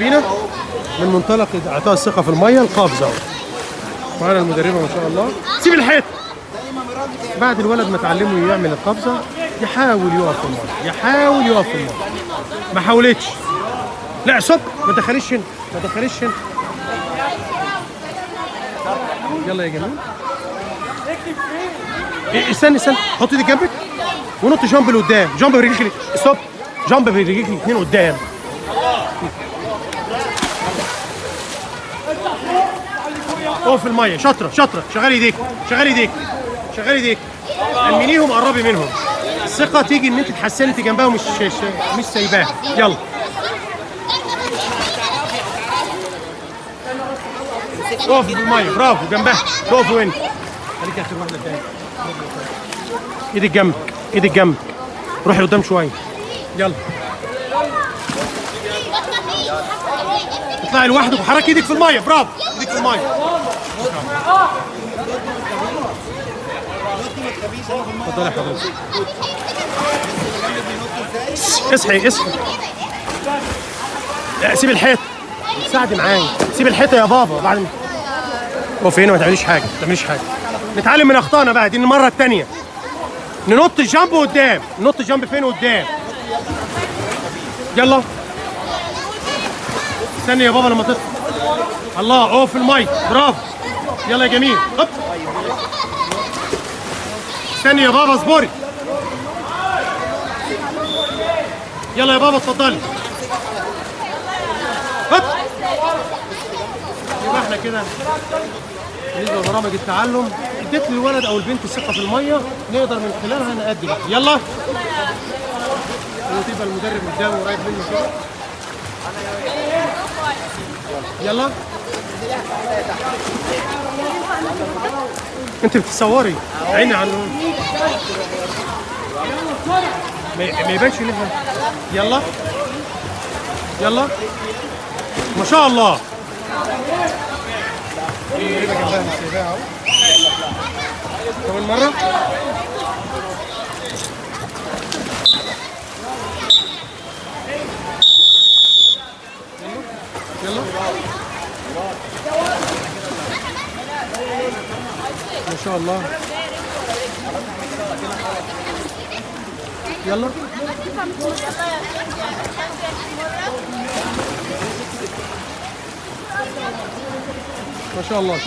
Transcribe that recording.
بينا من منطلق اعطاء الثقة في المية القفزة اهو. معانا المدربه ما شاء الله. سيب الحيط. بعد الولد ما تعلمه يعمل القفزة يحاول يقف في المية، يحاول يقف في المية. ما حاولتش. لا stop، ما تدخليش هنا، ما تدخليش هنا. يلا يا جميل. إيه، استني استني، حط ايدك جنبك ونط jump لقدام، jump برجليك، stop، jump برجليك الاثنين قدام. اقف في المية، شاطرة شاطرة، شغلي ايديك شغلي ايديك شغلي ايديك، امنيهم قربي منهم. الثقة تيجي ان انت تحسني انت جنبها ومش مش سايباها. يلا اقف في المية، برافو، جنبها، اقف وين؟ خليك اخر واحدة تاني. ايدك جنبك، ايدك جنبك، روحي لقدام شوية. يلا اطلعي لوحدك وحركي ايدك في المية، برافو، ايدك في المية. اتفضلي يا حضرتك. اصحي اصحي. لا سيب الحيط، ساعدي معايا، سيب الحيطة يا بابا. بعد اقفي هنا ما تعمليش حاجة، ما تعمليش حاجة. نتعلم من اخطائنا بقى، دي المرة الثانية. ننط ال jump قدام، ننط ال jump فين؟ قدام. يلا استني يا بابا لما تطلع. الله، اقف في المية، برافو. يلا يا جميل، هوب. استني يا بابا، اصبري. يلا يا بابا اتفضلي. هوب. يبقى احنا كده بالنسبة لبرامج التعلم اديت للولد او البنت الثقة في المية، نقدر من خلالها نأدي. يلا وتبقى المدرب قدامه قريب منه كده. يلا انت بتصوري عيني على ما يبانش ان احنا. يلا يلا ما شاء الله. كمان مرة. يلا ما شاء الله. يلا ما شاء الله.